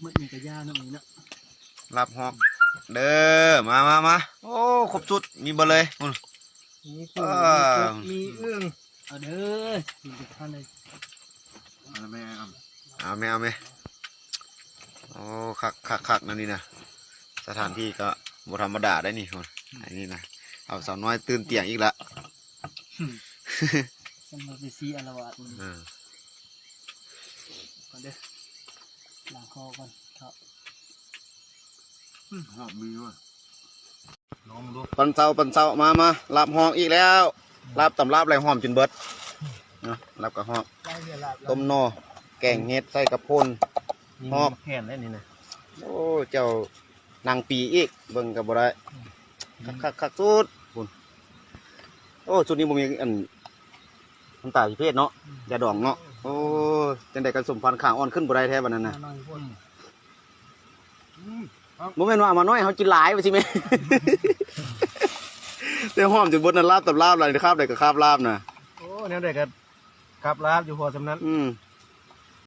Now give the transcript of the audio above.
ໝົດນີ້ກໍຢ່າເນາະ ນີ້ເນາະ ລາບຮອກເດີ ມາ ມາ ມາ ໂອ້ ຄົບຊຸດ ມີເບິດເລີຍ ພຸ້ນ ມີ ເອີ ມີກົບ ມີອຶ່ງ ເອົາເດີ ກິນກັບທ່ານເລີຍ ເອົາແມ່ ເອົາແມ່ ເອົາແມ່ ໂອ້ ຄັກ ຄັກ ຄັກ ແນວນີ້ນະ ສະຖານທີ່ກໍບໍ່ທຳມະດາໄດ໋ນີ້ ພຸ້ນ ອັນນີ້ນະ ເອົາສາວນ້ອຍຕື່ນຕຽງອີກລະ ອືມ ມັນມາໄປຊີ້ອາລະວາດ ເອີ ກ່ອນເດີ ລ້າງຄໍກ່ອນເທາະ ອືມ ຫອມດີເວີ້ຍ ລອງເບິ່ງດູ ຕອນເຊົ້າ ຕອນເຊົ້າ ມາ ມາ ລາບຮອກອີກແລ້ວ ລາບຕຳລາບແລ້ວ ຫອມຈົນເບິດ ນະ ລາບກະຮອກ ຕົ້ມໜໍ່ ແກງເຫັດໃສ່ກະພົ່ນ ມີ ຮອກ ແຜ່ນໄດ້ນີ້ນະ ໂອ້ ເຈົ້າ ນັ່ງປີອີກ ເບິ່ງກໍບໍ່ໄດ້ ອືມ ຄັກໆໆສຸດ ພຸ້ນ ໂອ້ ຊຸດນີ້ບໍ່ມີອັນ ນ້ຳຕາພິເພດເນາະ ອືມ ຢາດອງເນາະ ໂອ້ ຈັ່ງໃດກໍສົມພັນ ຂ້າງອ່ອນຂຶ້ນບໍ່ໄດ້ແທ້ບັດນັ້ນນະ ໜ້ອຍໂພດ ອືມ ບໍ່ແມ່ນວ່າເອົາມາໜ້ອຍ ເຮົາກິນຫຼາຍວ່າຊິແມ່ນ ແຕ່ຫອມຈົນເບິດນະ ລາບຕຳລາບລະ ຄາບໃດກໍຄາບລາບນະ ໂອ້ ແນວໃດກໍຄາບລາບຢູ່ພໍສ່ຳນັ້ນ ອືມ